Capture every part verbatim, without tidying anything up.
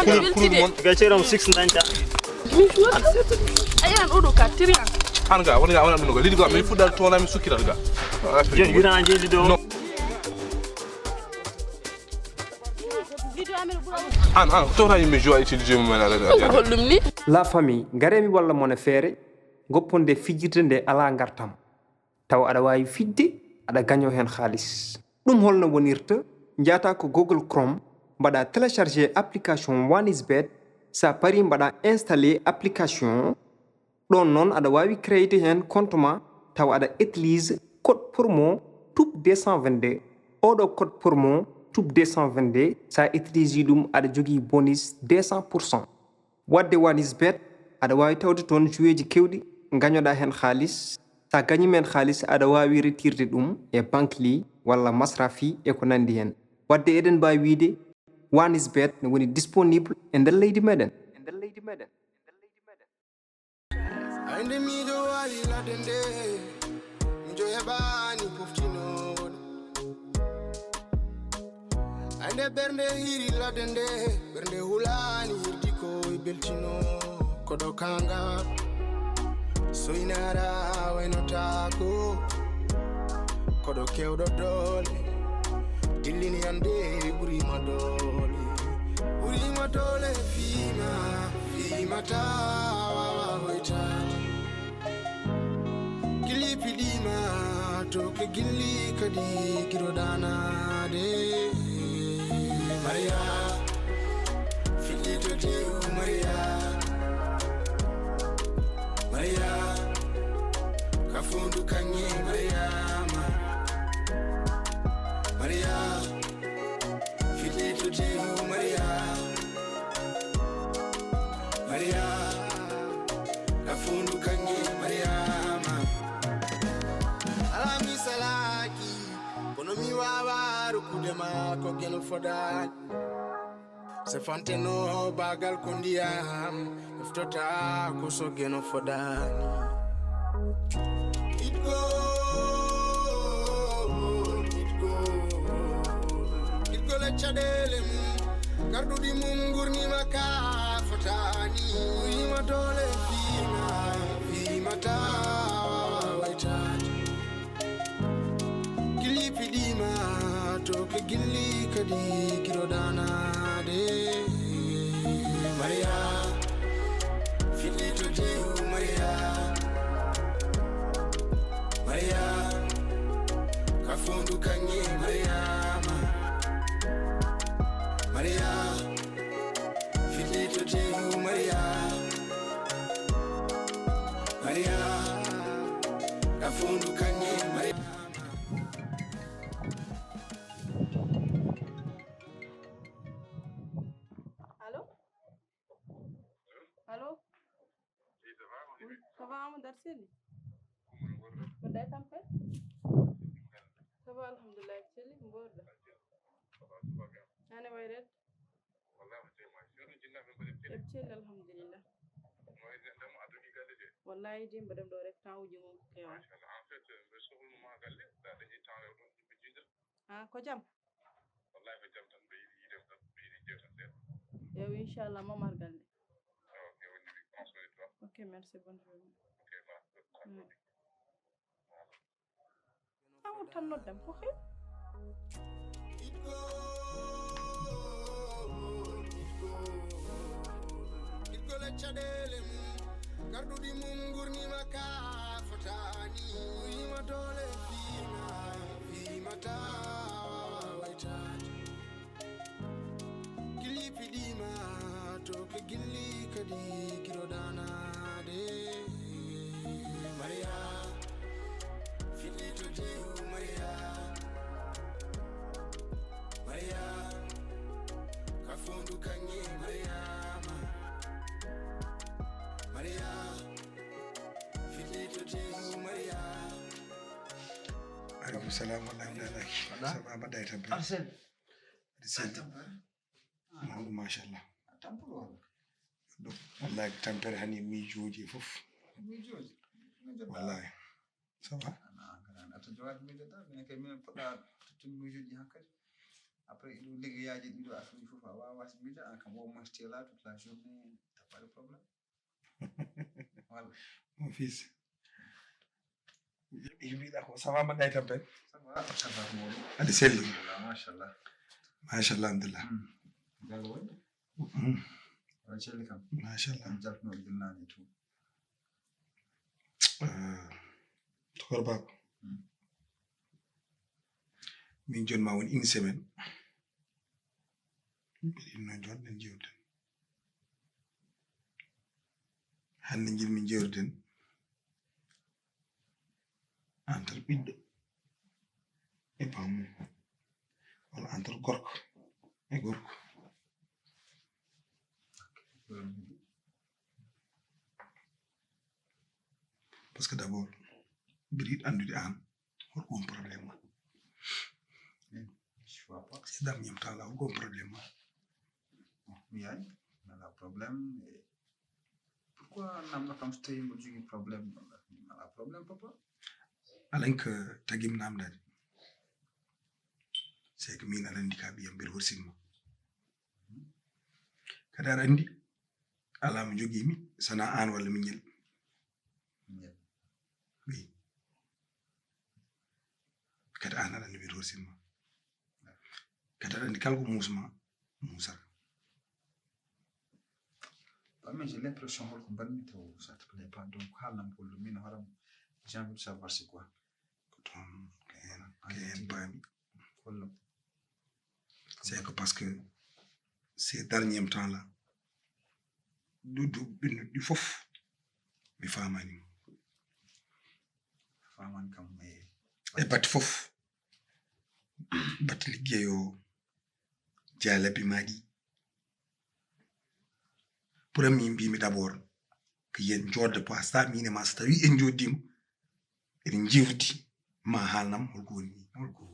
Kulol kulol mon. Ga ceeram six dañta. Ayan oɗo ka tiriyan. An ga wala ga wala ɗum ga lidi ga min fuɗɗal toona min sukkiral ga. Jen wira an jeeli ɗo. No. An an tawta yimɓe jowa utilisé mum en ala. Holɗum ni? La famille, ngaree mi walla mon e feere, gopponde fijirde nde alaa ngartam. Tawa aɗa waawi fijde, aɗa gañoo heen haalis. Ɗum holno wonirta? Njaata ko Google Chrome, mbaɗa télécharger application One is Bet. Sa pari mbaɗa installer application. Ɗoon noon aɗa waawi créer heen compte ma, tawa aɗa utilise code promo tube deux cent vingt-deux. Oɗo code promo tube deux cent vingt-deux, sa utilise ɗum aɗa jogii bonus deux cent pour cent. Wadde One is Bet, aɗa waawi tawde toon joueeji keewɗi, ngañoɗaa heen haalis. Sa gañiima heen haalis, aɗa waawi retirde ɗum e Bankly walla Masrafi e ko nanndi heen. Wadde eɗen mbaawi wiyde One is Bet ne woni disponible e nder leydi meɗen. Aynde miijo waali ladde nde, miijo heɓaani poftinoowo ɗum. Aynde ɓernde hiiri ladde nde, ɓernde hulaani hirdi ko e beltino. Koɗo kaŋŋa soynara waynotaako. Koɗo keewɗo doole, dillini annde ɓuriima doole. Ɓuriima doole fiima, fiima taa waawa hoytaade. Gilli piɗiima to ke gilli kadi giro danaade. Mariya, fiɗɗi to teeru Mariya. Mariya, ka fondu kaŋŋe Mariama. Mariya, fiɗɗi to teeru Mariya. Mariya, ka fondu kaŋŋe Mariama. Alaa mi salaaki, kono mi waawaa rokkude ma ko geno fodaani. Sefanteno baagal ko ndiyam, eftota ko so geno fodaani. Itgo, itgo, itgo le caɗeele mum, garɗuɗi mum ngurnima ka fotaani. Uyima doole fiima, fiima taa waawa waytaade. Gilli piɗiima to ke gilli kadi giro danaade. Mariya, fiɗɗi to teeru Mariya. Mariya, ka fondu kaŋŋe Mariama. Mariya, fiɗɗi to teeru Mariya. Mariya, ka fondu kaŋŋe Mariama. Allo? Allo? Oui, ça va, Amadou Arseni? Mbaɗɗa e tampere? Ça va, alhamdulillah, ko selli, mboɗo. An e wayreede? Eɓe celli, alhamdulillah. Wallahi, de mbaɗam ɗo rek, temps uji mum ko kewa. Ah, ko jam? Wallahi ko jam tan, ɓe yiɗi yiɗem tan, ɓe yiɗi jewtan seeɗa. Ewa, inchallah, ma margal nde. Ok, merci, bonne journée. Ok, ma. Amul tan noddam ko xew. Itgole caɗeele mum, garɗuɗi mum ngurnima ka fotaani. Uyima doole fiima, fiima taa waawa waytaade. Gilli piɗiima to ke gilli kadi giro danaade. Mariya, fiɗɗi to teeru Mariya. Mariya, ka fondu kaŋŋe Mariama. Mariya, fiɗɗi to teeru Mariya. Aleykum salam wa rahmatullahi. Ça va, mbaɗɗa e tampere? Arsene. Arsene. Mawɗo, machallah. Tampere walla? Ɗum, wallahi, tampere hani miijooji e fof. Miijooji? Miijooji. Wallahi. Ça va? Ana, an kadi, an atta jowaade miijoɗa, minen kay, minen poɗɗa tottude miijooji hakkadi. Après, il y a des affaires, il faut avoir, c'est mieux, quand on mange là toute la journée, t'as pas de problème. Voilà. Mon fils, mbiɗa ko ça va, mbaɗɗa e tampere? Ça va, ça va, mon. Aɗa selli? Machallah. Machallah, alhamdulillah. Gallo woni? Mhm. On celli kam. Machallah. On jaltino gilnaani tout. Euh, Tokor Bako. Mm. Min joni ma won une semaine. Mbiɗa inno joni ɗen jewten. Hannde jiɗmi jewten entre ɓiɗɗo e bamum, walla entre gorko e gorko. Parce que d'abord, mbiɗa yiɗi anndude aan, holko woni problème ma? Je vois pas. Ces derniers temps là, holko woni problème ma? Mi yaani, mi alaa problème. E pourquoi namno kam so tawi mboɗo jogii problème? Mi alaa problème, papa. Alan ko tagim namdade. C'est que min aɗa anndi ka ɓiyam mbeɗa horsini ma. Kadi aɗa anndi alaa mo jogiimi sana aan walla miñel. Miñel. Oui. Kadi aan aɗa anndi mbeɗa horsini ma. Kadi aɗa anndi kala ko muusma muusata. Ba, mais j'ai l'impression holko mbaɗmi taw ça te plaît pas. Donc, haalnam hollu min horam, j'ai envie de savoir c'est quoi. Ko toon ko heen ko heen paami. Hollam. C'est que parce que ces derniers temps là, ɗuɗɗu ɓinnuɗi fof mi faamaani mo. Faamaani kam e E batte fof, batte liggey o, jalabi ma ɗi. Pour mi mbimi d'abord ko yen joodde poids ça, min e ma, so tawi en joddima eɗen jewti, ma haalnam holko woni, holko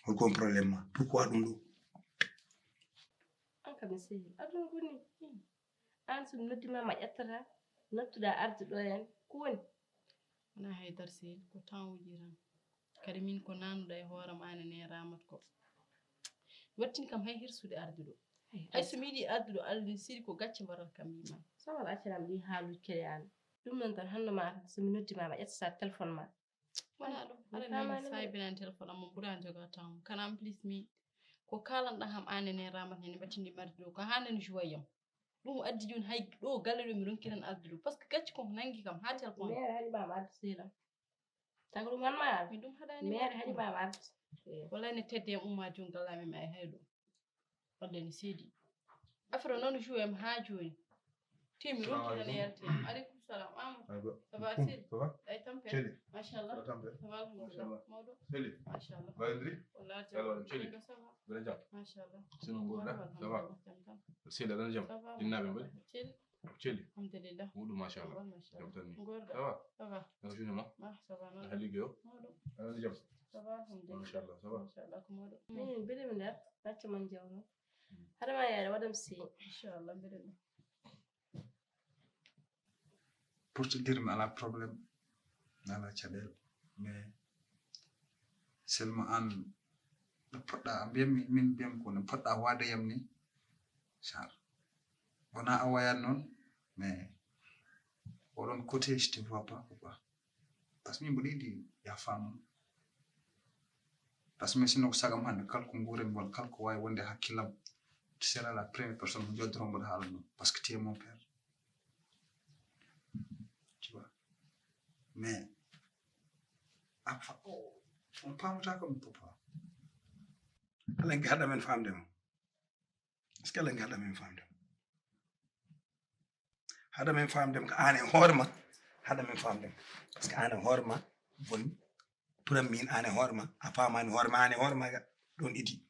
holko woni problème ma, pourquoi ɗum ɗo? An kam mi sehi aduna ko ni. An so mi noddima ma ƴettata, nottuɗa arde ɗo hen ko woni? Wona haydara seydi, ko temps uji tan. Kadi min ko nanuɗa e hooram an e ne ramat ko wattin kam hay hirsude arde ɗo. Hay so mi yiɗi arde ɗo, Allah siri ko gacce mbaɗata kam yiman. Sawal accanam ɗi haaluji kadi an. Ɗum noon tan hanno ma so mi noddima ma ƴettata téléphone ma. Wona ɗum, aɗa nani saybinani téléphone am mo ɓurani joga temps kana en plus mi ko kalanɗa kam an e ne ramat nene mbattindi marde ɗo ko hanen joie yam. Ɗum addi joni hay ɗo galle ɗo mi ronkiran arde ɗo parce que gacci kon nangi kam ha téléphone. Mere haɗi ma arde seeɗa. Tago ɗum an ma arde. Min ɗum haɗani Mere haɗi ma arde. Wala ne tedde en umma joni gallami ma e hay ɗo. Wadde ne seedi. Affaire o noon joue am ha joni. Timi ronki tan yalti am. Aleykum salam. Amadou. Ça va sel? Ça va? Ay tampere. Seli. Machallah. Tampere. Ça va alhamdulillah. Mawɗo. Seli. Machallah. Mbaɗondiri? Wallahi. Yalla waɗi seli. Ça va. Mbeɗa jam. Machallah. Sino ngoɗa? Ça va. Jam tan. Seli aɗa jam. Ça va. Jinnaaɓe mbaɗi? Seli. Seli. Alhamdulillah. Muɗum machallah. Jam tan ni. Gorɗo. Ça va? Ça va. Naka journée ma? Ma ça va. Naka liggey o? Mawɗo. Aɗa jam? Ça va alhamdulillah. Machallah, ça va. Machallah ko mawɗo. Min mbeɗa mi nder. Acca man jawno. Hade ma yaade waɗam si. Inchallah mbeɗa mi. Pour te dire, mi alaa problème, mi alaa caɗeele, mais seulement an no poɗɗa mbiyammi, min mbiyam ko no poɗɗa waade yam ni. Sar wona a wayat noon, mais oɗon côté je te vois pas quoi. Parce que min mboɗo yiɗi ya femme. Parce que min sinno ko sagam hannde kala ko nguuren walla kala ko wawi wonde hakkillam, tu seras la première personne mo joddoro mboɗo haalanno parce que tu es mon père. Tu vois? Mais a fa- o- on pamata comme papa. Alanke haɗa men famde mo? Est ce que alanke haɗa men famde mo? Haɗa men famde mo ko an e hoore ma. Haɗa men famde mo parce que an e hoore ma boni. Pour min an e hoore ma a famani hoore ma, an e hoore ma ga ɗon idi.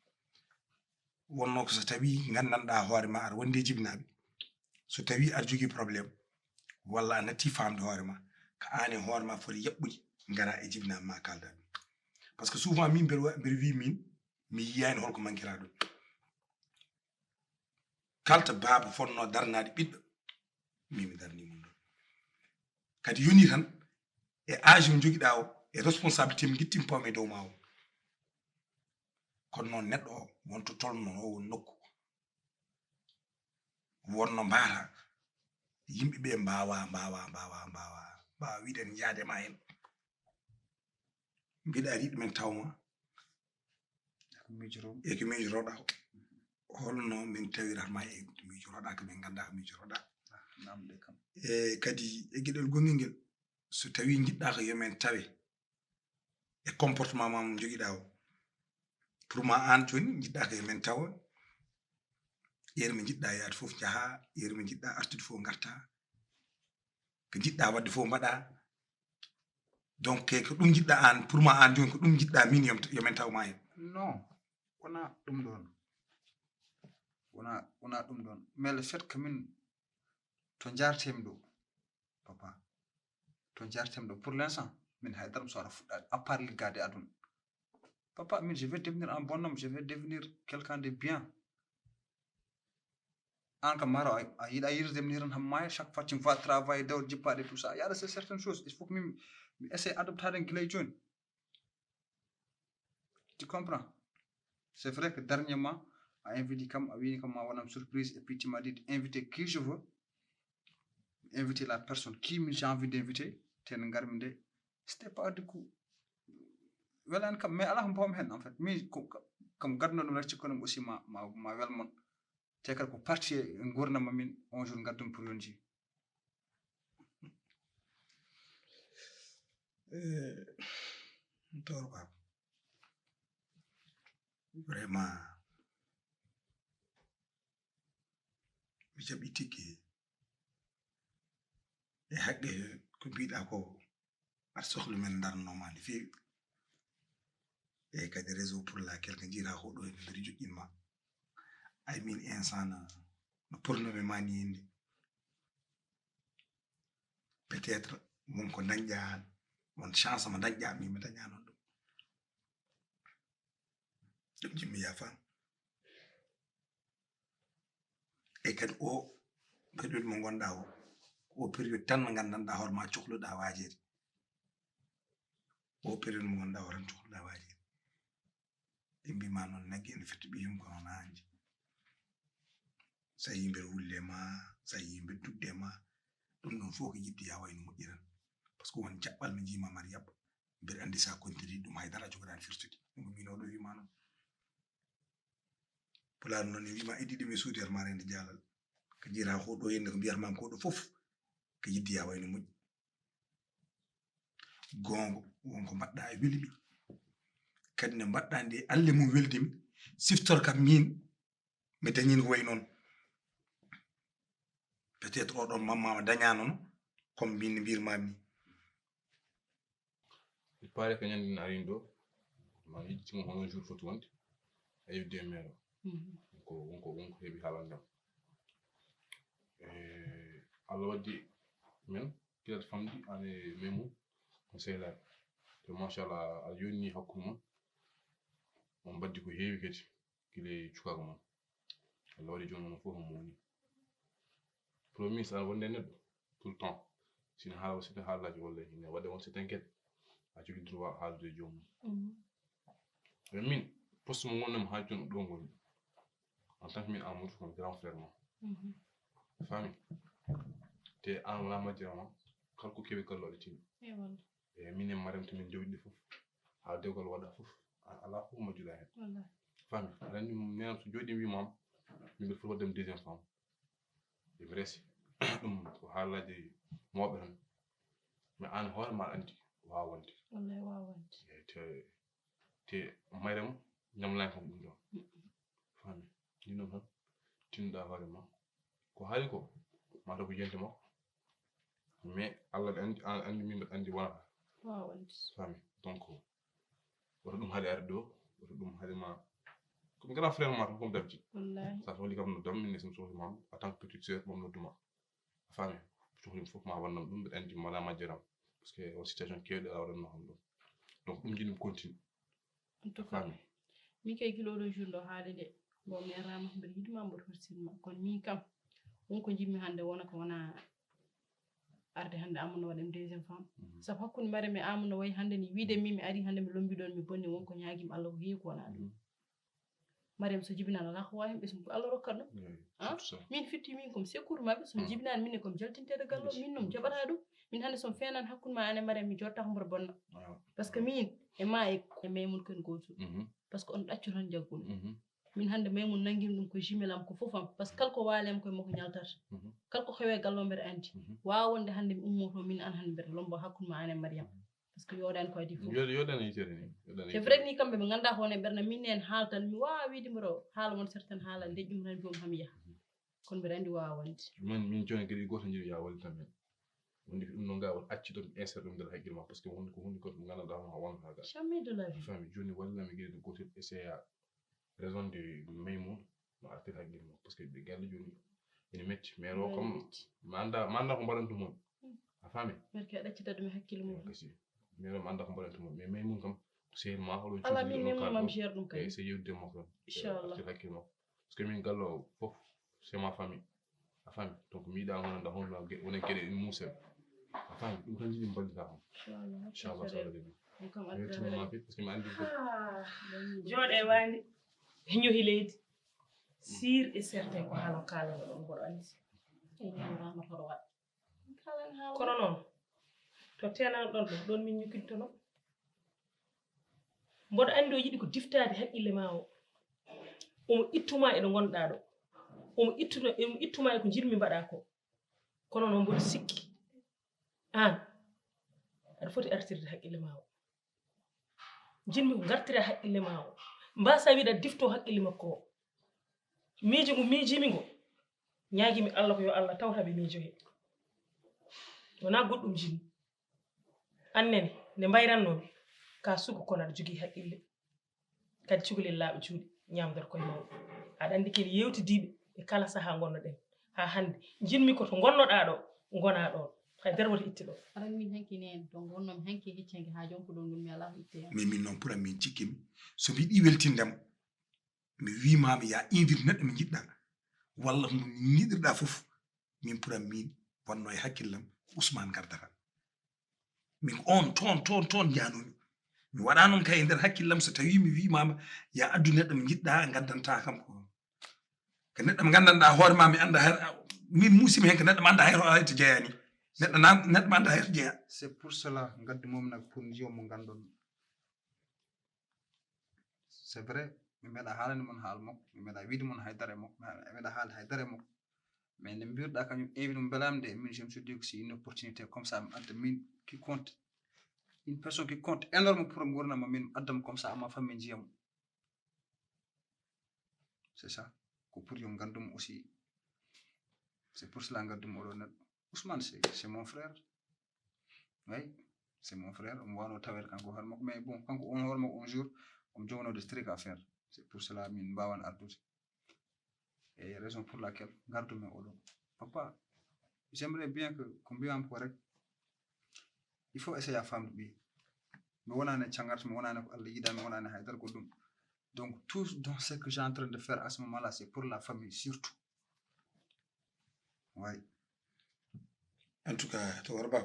Wonno ko so tawi gandanɗa hoore ma aɗa wondi e jibinaɓe, so tawi aɗa jogui problème walla a natti famde hoore ma, ko an e hoore ma foti yaɓɓude gara e jibinaɓe ma kalda ɗum. Parce que souvent min mbeɗa wa- mbeɗa wi min mi yiyani holko mankira ɗum. Kalta baaba fonno darnade ɓiɗɗo min mi darni mum ɗon. Kadi yoni tan e âge mo joguiɗa o e responsabilité mo guittim pawmi e dow ma o. Kono noon neɗɗo o wonto tolno o won nokku, wonno mbaata, yimɓe ɓe mbawa mbawa mbawa mbawa mbawa wiɗen jaade ma hen. Mbiɗa ari ɗumen tawma e ko miijotoɗa, holno min tawirata ma e ko miijotoɗa, ko min ganda ko miijotoɗa? Namde kam. E kadi e gueɗel gonngel ngel, so tawi jiɗɗa ko yomin tawe e comportement ma mo joguiɗa o, pour ma an joni jiɗɗa ko yomin tawa, heure mo jiɗɗa yaade foof jaaha, heure mo jiɗɗa artude foof garta, ko jiɗɗa wadde foof mbaɗa. Donc ko ɗum jiɗɗa an, pour ma an joni ko ɗum jiɗɗa min yomin taw ma hen? Non, wona ɗum ɗon. Wona wona ɗum ɗon, mais le fait que min to jartemi ɗo, papa, to jartemi ɗo pour l'instant min haydara mi sowata fuɗɗade à part liggade aduna. Papa, min je vais devenir un bon homme, je vais devenir quelqu'un de bien. An kam maro a yiɗa yirde min hiran hammaya, chaque fois tu me vois travailler dawr jippaɗe tout ça, y a de ces certaines choses il faut que min mi essaye adoptade en guilay joni. Tu comprends? C'est vrai que dernièrement a invité kam, a wini kam ma wonam surprise et puis tu m'as dit inviter qui je veux, inviter la personne qui j'ai envie d'inviter, ten garmi nde c'était pas du coup. Welani kam mais ala ko mbawmi hen en fait, mi kam gadduno ɗum rek cikkono aussi ma ma ma wel mon. Te kadi ko parti e gurdam amin, on jour gaddum pour yonji. Toro baba, vraiment mi jaɓi tiggi e haqqe ko mbiɗa ko. Aɗa sohli men darnoma no feewi. Eyyi kadi raison pour laquelle ko jiiraa ko ɗo ene mbeɗa joƴƴinma. Ay min instant no pornoɓe ma ni hende, peut-être wonko dañƴa an, won chance mo dañƴa min mi daña noon ɗum. Ɗum jimmi yafam. E kadi o période mo gonɗa o, o période tan mo gandanɗa hoore ma cohluɗa wajeede. O période mo gonɗa o tan cohluɗa wajeede. Ɓe mbima noon nagge ene firti ɓiyum kono na anji. Sa yi mbeɗa wulle ma, sa yi mbeɗa dugde ma, ɗum ɗum fof ko yidde ya wayno moƴƴiran. Parce que won jaɓɓal mi jima mari yaɓɓa. Mbeɗa andi sa kontiri ɗum haydara jogoɗani firtude. Ɗum min oɗo wima noon. Pulaar noon ne wima iddi ɗum e suudu yar ma rende jaalal. Ko jiira ko ɗo henne ko mbiyata mam ko ɗo fof ko yidde ya wayno moƴƴi. Gongo wonko mbaɗɗa e weli ɓe. Kadi nde mbaɗɗa nde alle mum weldi mi, siftor kam min mi dañin ko way noon. Peut-être oɗon mamma daña noon comme min mbirmami ni. Il paraît que ñande na arin ɗo ma yejjitimo hono jour foti wonde a yewdi e maire o. Wonko wonko wonko heeɓi haalande am. E allah waddi men kilat famɗi an e memum on sehlani. To machallah aɗa yonni hakkude mon on mbaddi ko heewi kadi. Gila e cukaagu mon. Allah waɗi jooni onon fof omo woni. Premier ministre aɗa wonde e neɗɗo tout le temps. Sino haala sino haalaaji walla ine waɗa on siten kadi a jogii droit haalde e joomum. Mais min poste mo ngonnoomi haa jooni ɗo ngoni en tant que min Amadou comme grand frère ma. Fami te an wala majjirama kala ko kewi kala waɗa timi. E min e marem to min jawɗi fof haa dewgal waɗa fof. Ala fof majjuɗa hen. Fami aɗa anndi nenam so jooɗi wimam min mbiɗa foti waɗdem deuxième femme. Ɓe mi resi ɗum ko haalaji mawɓe tan. Mais an hoore ma aɗa anndi wawa wonde. Wallay wawa wonde. Te te mayrem ñamlani kam ɗum ɗon. Fami ni noon tan tinnoɗa hoore ma ko haali ko mataw ko yiyante makko. Mais allah ne anndi an anndi min mbiɗa anndi wonata. Wawa wonde. Fami donc woto ɗum haɗe arde ɗo woto ɗum haɗe ma. Comme grand frère ma tan comme d'habitude. Wallahi sa sohli kam noddam min ne somi sohli ma en tant que petite sœur mom nodduma. A fami cohli fof ma wannam ɗum mbiɗa anndi mala majjiram. Parce que o situation kewɗe a waɗanno kam ɗum donc ɗum jiɗmi continue. En tout cas min kay gila oɗo jour ɗo haali de bon mi arama mbeɗa yiɗuma mboɗo horsinma kono min kam wonko jimmi hannde wona ko wona arde hannde amuno waɗen deuxième femme sabu hakkunde mbaɗen mi amuno wayi hannde ni wiide min mi ari hannde mi lombi ɗon mi bonni wonko ñaagimi allah ko heewi ko wona ɗum. Mariam so jibinaano alaa ko waawi heen ɓesngu ko Allah rokkat ɗum. Min fitti min comme secours maɓɓe, so mi jibinaani min e comme jaltinteede gallo, min noon jaɓataa ɗum. Min hannde so mi feenaani hakkunde ma aan e Mariam mi jottaako mboɗo bonna. Parce que min e ma e e Maymun ko en gootum. Parce que on ɗaccu tan jagguno. Min hannde Maymun nanngim ɗum ko jumelle am ko fof am. Parce que kala ko waali am koye makko ñaltata. Kala ko heewe gallo mbeɗa anndi. Waawa wonde hannde mi ummoto min aan hannde mbeɗa lombo hakkunde ma aan e Mariam. Parce que yooɗani ko adii fof. Yooɗani yitere ni. C'est vrai ni kamɓe ɓe nganndaa ko woni e ɓernde min en haaltan mi waawa wiide mboɗo haala won certaine haala ndeƴƴum tan mbiyon kam yaha. Kono mbeɗa anndi waawa wonde. Min min jooni kadi gooto njiɗi ya wallitan min. Wonde ko ɗum noon ngaa won accu ɗum insert ɗum nder hakkille ma parce que wonde ko huunde ko ɗum nganndanɗaa hono a wonata ga. Jamais de la vie. Fami jooni wallami geɗe gootel essaya raison de Maymun no artir hakkille ma parce que ɓe galle jooni ene metti mais ro kam mi annda mi annda ko mbaɗantu mon a fami. Mbeɗa ka ɗaccita ɗum e hakkille mum. Kasi mais ro mi annda ko mbaɗantu mon mais Maymun kam ko sehil ma oɗon ala min min mam gère ɗum kadi. Essaye yewtude makko tan. Inchallah. Artir hakkille ma parce que min gallo fof c'est ma famille. A fami donc mi yiɗa ngonanɗa honno wona geɗe ɗin muusen. A fami ɗum tan jiɗi mballita kam. Inchallah so Allah jaɓi. Weltima ma fit parce que mi anndi. Jooɗe wandi ñohi leydi. Sûr et certain ko haala kaalano ɗon mboɗo anndi. Kono noon to tenano ɗon ɗo ɗon min ñukintono. Mboɗo anndi o yiɗi ko diftaade haqqille ma o. Omo ittuma e ɗo ngonɗaa ɗo. Omo ittuma e ko njiɗmi mbaɗa ko. Kono noon mboɗo sikki aan aɗa foti artirde haqqille ma o. Njiɗmi ko ngartira haqqille ma o. Mbasa wiɗa difto haqqille makko o. Miijo ngu miijimi ngo ñaagimi Allah ko yo Allah tawtaɓe miijo he. Wona goɗɗum jinni. Annene nde mbayrannomi ka suka kono aɗa jogii haqqille. Kadi cukalel laaɓa juuɗe ñaamdor koye mawɓe. Aɗa anndi ken yewtidiiɓe e kala sahaa ngonnoɗen haa hannde. Njiɗmi ko to ngonnoɗaa ɗo ngonaa ɗoon. Hay dara wota itte ɗo. Aran min hanki neen to ngonnomi hanki heccange haa jonko ɗo ngonmi alaa ko itte yam. Mais min noon pour am min cikkimi so mbiɗi weltindema mi wimaama ya invite neɗɗo mo njiɗɗa walla mo njiɗirɗa fof min pour am min wonno e hakkillam Ousmane gardata. Min ko on toon toon toon njanumi mi waɗa noon kay e nder hakkillam so tawi mi wimama ya addu neɗɗo mo jiɗɗa gandanta kam ko ko neɗɗo mo gandanɗa hoore ma mi anda hay min musimi hen ko neɗɗo mo anda hay hay to jeeyani neɗɗo na neɗɗo mo anda hay to jeeya. C'est pour cela ngaddu mom nak pour ndiyo mo gandon. C'est vrai mi meeɗa haalani mon haala makko mi meeɗa wiide mon haydara e makko mi meeɗa haalde haydara e makko. Mais nde mbiruɗa kañum invite mo mbelaami de min je me suis dit que c'est une opportunité comme ça mi adda min qui compte une personne qui compte énorme pour gurdam ma min mi adda mo comme ça ma famille njiyam. C'est ça ko pour yo ngandum aussi. C'est pour cela ngandum oɗo neɗɗo Ousmane c'est c'est mon frère. Oui c'est mon frère omo wano tawede kanko hoore makko mais bon kanko on hoore makko un jour omo jogonode strict affaire. C'est pour cela min mbawan ardude. Et raison pour laquelle gardumi oɗo papa j'aimerais bien que ko mbiyam ko rek il faut essayer à femme ɓi mi wonani e cagarte mi wonani ko allah yiɗa mi wonani haydara ko ɗum. Donc tout dans ce que j'ai en train de faire à ce moment là c'est pour la famille surtout. Way. En tout cas to warba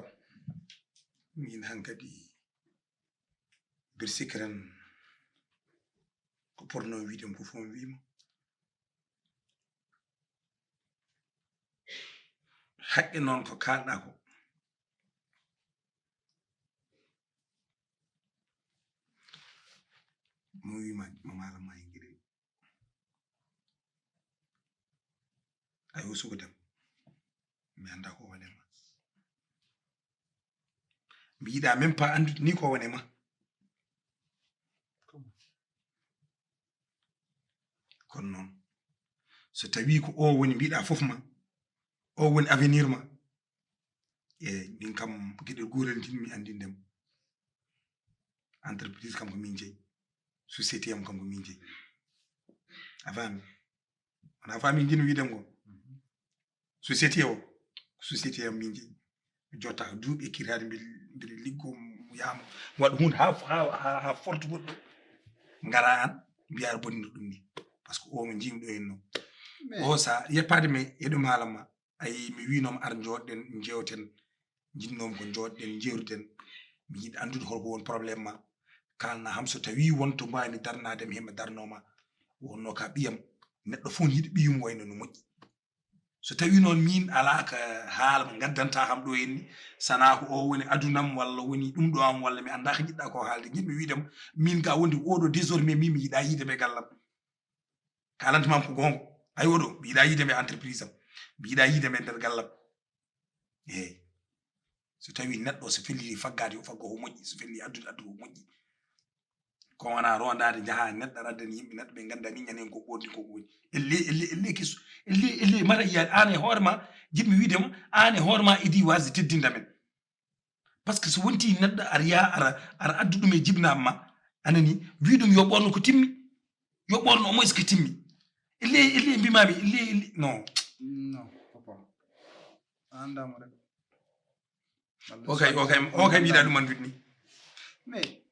min hankadi bir sikran ko porno wiide mo fof mi wiima haqqe noon ko kaalɗa ko mo wiima mo mala ma e ngiri ay o sugo dem mi anda ko wone ma mi yiɗa même pas andude ni ko wone ma kono noon so tawi ko o woni mbiɗa fof ma o woni avenir ma e min kam gueɗel gotel tin mi andi ndem entreprise kam ko min jeeyi société am kam ko min jeeyi a faami wona faami jin wiidem ko société o société am min jeeyi mi jotta ko duuɓi e kiraade mbi mbiɗa liggo yaama mi waɗa hunde ha ha ha forte goɗɗo ngara an mbiyaɗa bonnir ɗum ni par ce que o mo jimɗo en noon o sa yeppade mi e ɗum haalam ma ayi mi winoma ar jooɗɗen jewten jinnomi ko jooɗɗen jeruɗen mi yiɗi andude holko won probléme ma kalna ham so tawi won to mbawmi darnade mi hema darnoma wonno ka ɓiyam. Neɗɗo fof ne yiɗi ɓiyum wayno no moƴƴi. So tawi noon min alaa ka haala mo ngaddanta kam ɗo henni, sana ko o woni adunam walla woni ɗum ɗo am walla mi annda ko jiɗɗa ko haalde, jiɗmi wiide mo min ka wondi oɗo désormais min mi yiɗa yiide mo e gallam. Kalanta mam ko gonga. Ay oɗo mi yiɗa yiide mo e entreprise am, mi yiɗa yiide mo e nder gallam. Eyi. So tawi neɗɗo so felli faggade yo faggo ko moƴƴi, so felli addude addu ko moƴƴi. Ko wona rondade jaha neɗɗo aɗa addani yimɓe neɗɗo ɓe ganda ni ñanen ko ɓorni ko woni. Elle elle elle kisu elle elle mara yiya an e hoore ma, jiɗmi wiide ma an e hoore ma idi wasde teddinde men. Par ce que so wonti neɗɗo aɗa yaha aɗa aɗa addu ɗum e jibinama ma, anani wi ɗum yo ɓorno ko timmi, yo ɓorno au moins ko timmi. Elle elle mbimami elle elle non. Non, papa. A andama rek. Okay okay okay mbiɗa ɗum anndude ni. Mais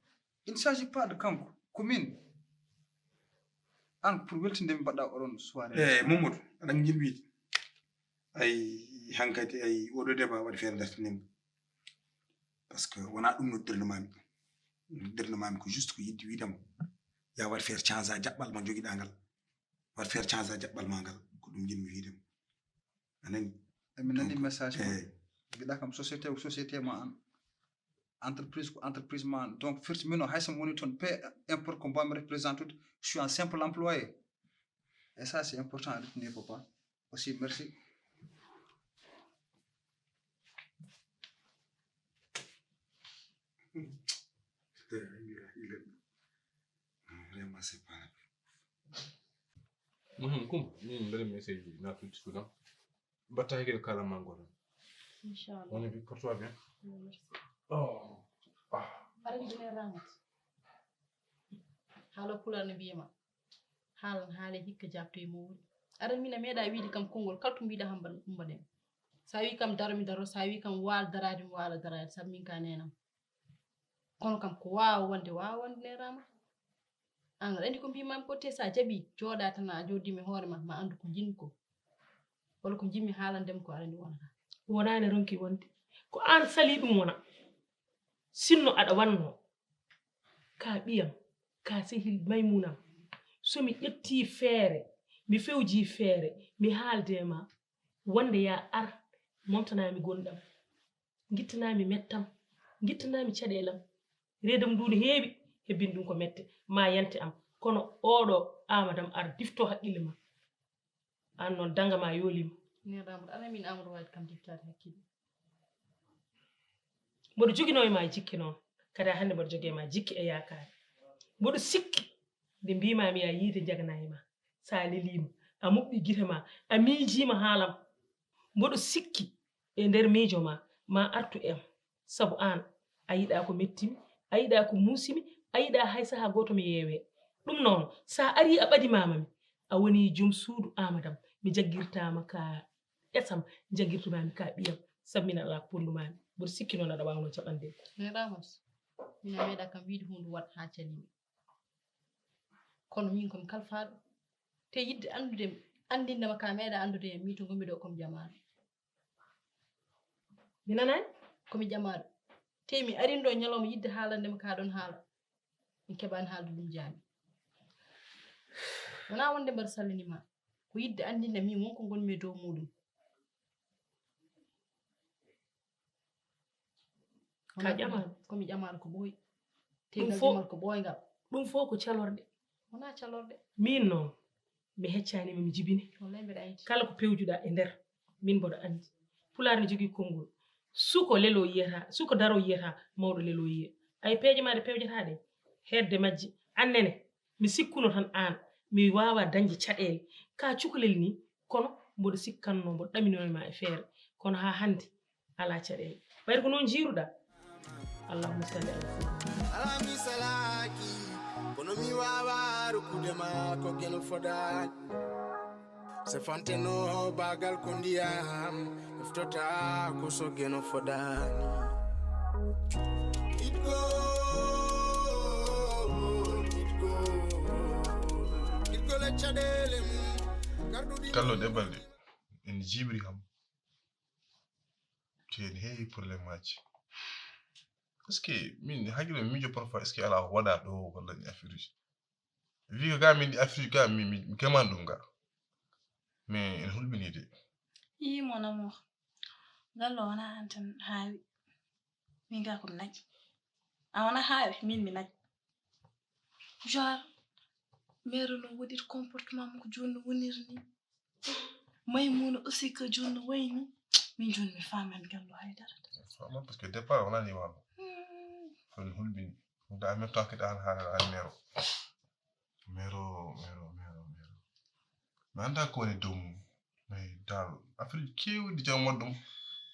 il ne s'agit pas de kanko, ko min. An pour weltinde mi mbaɗɗa oɗon soirée. Eh, Mamadou, aɗa njiɗ wiide ay hankadi ay oɗo débat waɗi feere dartinimbo. Par ce que wona ɗum noddirno mami ɗum. Noddirno mami ko juste ko yidde wiidemo ya waɗ feere change a jaɓɓal ma jogiɗa ngal. Waɗ feere change a jaɓɓal ma ngal, ko ɗum jiɗmi wiidemo. A nani? Emi nani message ma. Mbiɗa kam société ko société ma an, entreprise ko entreprise ma an. Donc firti mino hay so mi woni toon, peu importe ko mbawmi représentude, je suis un simple employé. Et ça c'est important à retenir, papa. Aussi merci. Vraiment c'est pas la peine. Kum min mbaɗi message uji na tuuti suudan. Mbatta hakkille kala mango tan. Inchallah. On est porte-toi bien. Merci. Oh. Ah. Aɗa yiɗi ne Ramat? Haala pulaar no mbiyema haalan haale hikka jaabto e mowri. Aɗa mina meeɗa wiide kam konngol kala to mbiɗa hamba umbaɗen. Sa wi kam daro mi daro, sa wi kam waal daraade mi waala daraade sabu min ka nenam. Kono kam ko waawa wonde waawa wonde ne Ramat. An aɗa anndi ko mbimami ko te sa jaɓi jooɗa tan a jooɗima e hoore ma ma anndu ko jinmi ko walla ko jinmi haalandema ko aɗa anndi wonata. Wonani ronki wonde ko an sali ɗum wona. Sinno aɗa wanno ka ɓiyam ka sehil maymunam, so mi ƴetti feere mi fewji feere mi haalde ma wonde ya ar momtanami gonɗam. Ngittanami mettam, ngittanami caɗeelam. Reedam ndu ne heewi, hebbini ɗum ko mette, ma yante am. Kono oɗo Amadam ar difto haqqille ma. An noon danga ma yoolima. Neɗɗo Amadou, ana min Amadou wawi kam diftaade hakkille. Mboɗo jogino e ma jikke noon, kadi hannde mboɗo jogi e ma jikke e yaakaare. Mboɗo sikki nde mbimami ya yiide jagana e ma. Sa lelima, a muɓɓi gite ma, a miijima haalam. Mboɗo sikki e nder miijo ma ma artu e am, sabu an a yiɗa ko mettimi, a yiɗa ko muusimi, a yiɗa hay saha gooto mi yeewe. Ɗum noon, sa ari a ɓadimama mi, a woni joom suudu Amadam, mi jaggirtama ka ƴesam, jaggirtumami ka ɓiyam, sabu min ala ko pondumami. Mboɗo sikki noon aɗa wawno jaɓande. Neɗɗo Amadou, min a meeɗa kam wiide hunde waɗ ha calimi. Kono min komi kalfaaɗo. Te yidde anndude mi, anndinde ma ka meeɗa anndude yam, min to ngonmi ɗo komi jamaaɗo. Mi nanaani? Komi jamaaɗo. Te mi arin ɗo ñalawma yidde haalande ma ka ɗon haala. Mi keɓaani haalde ɗum jaami. Wonaa wonde mbar sallini ma. Ko yidde anndinde min wonko ngonmi e dow muuɗum. Ka ƴamaano. Komi ƴamaano ko ɓooyi. Tegal jumal ko ɓooyngal. Ɗum fof ko calorɗe. Wonaa calorɗe. Miin noon, mi heccaani ma, mi jibine. Wallay mbeɗa anndi. Kala ko pewjuɗaa e nder, miin mboɗo anndi. Pulaar ne jogii konngol. Suko lelo yiyata, suko daro yiyata, mawɗo lelo yiya. Ay peeje maa ɗe pewjataa ɗe, hedde majje, aan nene, mi sikkuno tan aan, mi waawaa dañde caɗeele. Ka cukalel nii, kono mboɗo sikkanno, mboɗo ɗaminoo ma e feere. Kono haa hannde, alaa caɗeele. Ɓayri ko noon njiiruɗaa. Allahumma salli ala sayyidina. Alaa mi salaaki, kono mi waawaa rokkude ma ko geno fodaani. Se fanteno baagal ko ndiyam, eftota ko so geno fodaani. Itgo, itgo, itgo le caɗeele mum. Kallo ɗe balɗe, en jiibri kam. Te en heewi problème aji. Est-ce que min hakkille mi miijo parfois, est-ce que alaa ko waɗa ɗo walla ni affaire uji? Wi ko ga min ɗi Afrique ga mi mi mi kemani ɗum ga. Mais ene hulɓini de. Ii mon amour. Ngal ɗo wona an tan haawi. Min ga ko mi naƴ. A wona haawi min mi naƴ. Genre mère no waɗir comportement mum ko joni no woniri ni. Maymuna aussi ko joni no wayni. Min joni mi famani ngal ɗo haydara. Vraiment parce que départ wonani wano. Kono hulɓini. Ɗum en même temps kadi an haala an mero. Mero mero mero mero. Mi annda ko woni dow mum. Mais dal affaire keewɗi jam waɗ ɗum.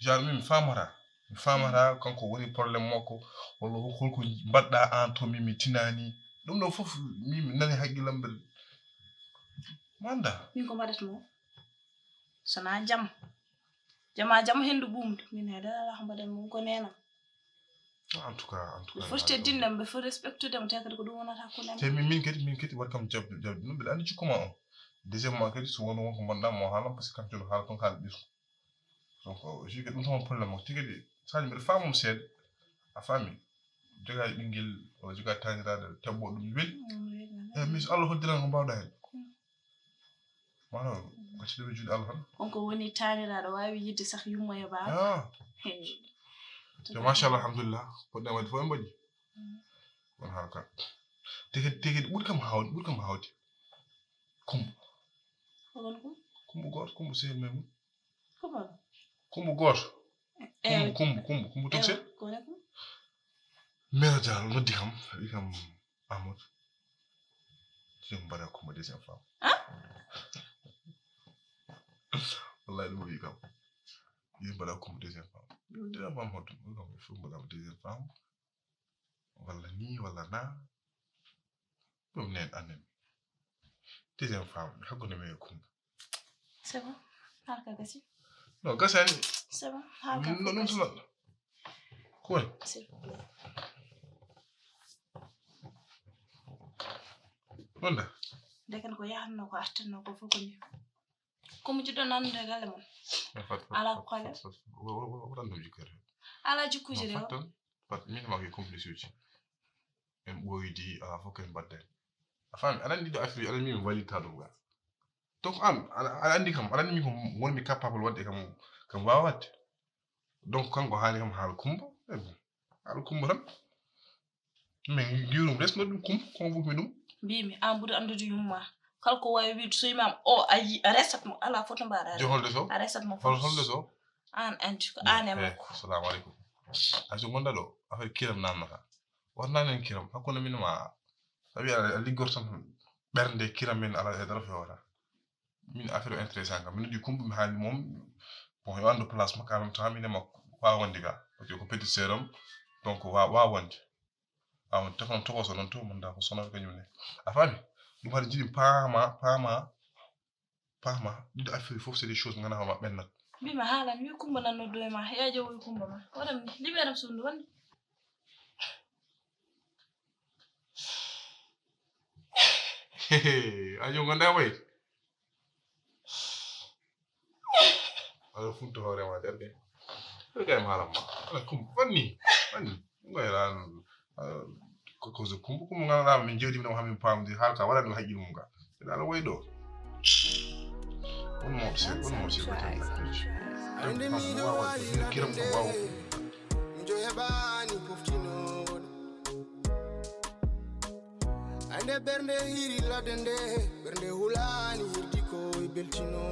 Genre min mi famata. Mi famata kanko woni problème makko walla holko mbaɗɗa an to min mi tinani. Ɗum ɗo fof min mi nani haqqillam mbeɗa. Mi annda. Min ko mbaɗata mo? Sona jam. Jama jam hendu ɓumdu. Min hayda ala ko mbaɗan mum ko nenam. En tout cas, en tout Ɓe cas. foti teddinde mo, ɓe foti respectude mo, te kadi ko ɗum wonata hakkunde Te min min kadi min kadi waɗ kam jabde jabde ɗum mbiɗa anndi jikku ma on. Deuxièmement kadi so won wonko mbaɗɗa mo haalam parce que kam jono haala kon haala ɓisko. Donc je kadi ɗum tan problème o tigi kadi sali mbiɗa faamum seeɗa a faami. Jogaade ɓinngel walla jogaade taaniraaɗo teɓɓo ɗum weli. Eyi mais so Allah hoddiran ko mbaawɗa heen. Maanaam ko ci ɗum juuɗe Allah tan. On ko woni taaniraaɗo waawi yidde sah yumma e baaba. Ah. Yo machallah alhamdulillah poɗɗen waɗde fof en mbaɗi. Won haala ka tigi tigi ɓuri kam hawde ɓuri kam hawde. Kumba. Ko won ko? Kumba gooto kumba sehil men mum. Ko won? Kumba gooto. Eyi. Kumba kumba kumba kumba toksen. Ko woni ko? Mera Diallo noddi kam wi kam Amadou. Jom mbaɗa kumba deuxième femme. Ah? Wallahi ɗum wi kam. Jom mbaɗa kumba deuxième femme. Ɗum deuxième femme hoto ɗum kam fof mbaɗama deuxième femme. Walla ni walla na. Ɗum nen annen. Deuxième femme hakkunde men e kumba. C'est bon. Harka gasi. No gasani. C'est bon. Harka No ɗum so noɗɗo. Ko woni? S'il vous plaît. Wonda. Ndeken ko yahatno ko artinno ko fof ko ni. Ko mo jiɗɗo nannude galle mon. Ala ko kale. Wotan ɗum jikkere. Ala jikkuji de. Fattan. Fat min ma ko complice uji. En ɓoydi ala fof ko en mbaɗden. A faami aɗa anndi ɗo affaire aɗa min wallitta ɗum ga. Donc an aɗa anndi kam aɗa anndi min ko wonmi capable waɗde kam kam wawa waɗde. Donc kanko haali kam haala kumba. Haala kumba tan. Min ngiwrum resno ɗum kumba kon fof mi ɗum. Mbimi an ɓuri anndude yumma. Kala ko wawi wiide so imam o a yi a resat mo ala foto mbaɗa. Jo holde so? A resat mo Hol holde so? An anndi ko an e makko. Assalamu aleykum. Ay so gonda ɗo affaire kiram namnata. Wonani en kiram hakkunde min ma. A wiya a liggorto tan ɓernde kiram min ala e dara fewata. Min affaire o intéressant kam min noddi kumba mi haali mom. Bon yo anndu place makko en même temps min e makko wawa wonde ga parce que ko petit sœur am. Donc wawa wonde. Awa tefon tokoso noon to manda ko sonata kañum ne. A faami? Ɗum haɗa jiɗi paama paama paama ɗiɗo affaire fof c'est des choses ngana ma ɓennat. Mbima haalan wi kumba nanno doye ma heƴa jawoy kumba ma waɗam ni liɓeram sundu wonni. A jo gonda wayi. Ala funto hoore ma darde. Ko kay malam ma. Ala kum fanni. Fanni. Ngoy ran. Ko ko zo kumbu kumbu ngana min jodi min hamin pamdi halka wala ɗum haqqil mum ga. Ina ala wayi ɗo. On mo se on mo se bata. Ande miijo wayi kiram ko wawo. Miijo heɓaani poftinoɗo. Ande ɓernde hiri ladde nde ɓernde hulaani hirdi ko e beltino.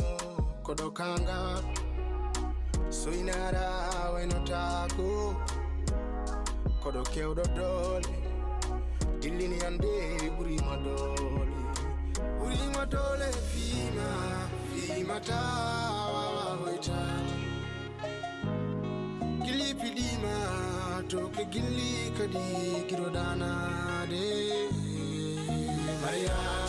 Koɗo kanga soynara waynotaako. Koɗo kewɗo doole dillini ande ɓurima doole. Ɓurima doole fiima fiima tawa hoytaade. Gilli piɗima to ke gilli kadi giro danade. Maria.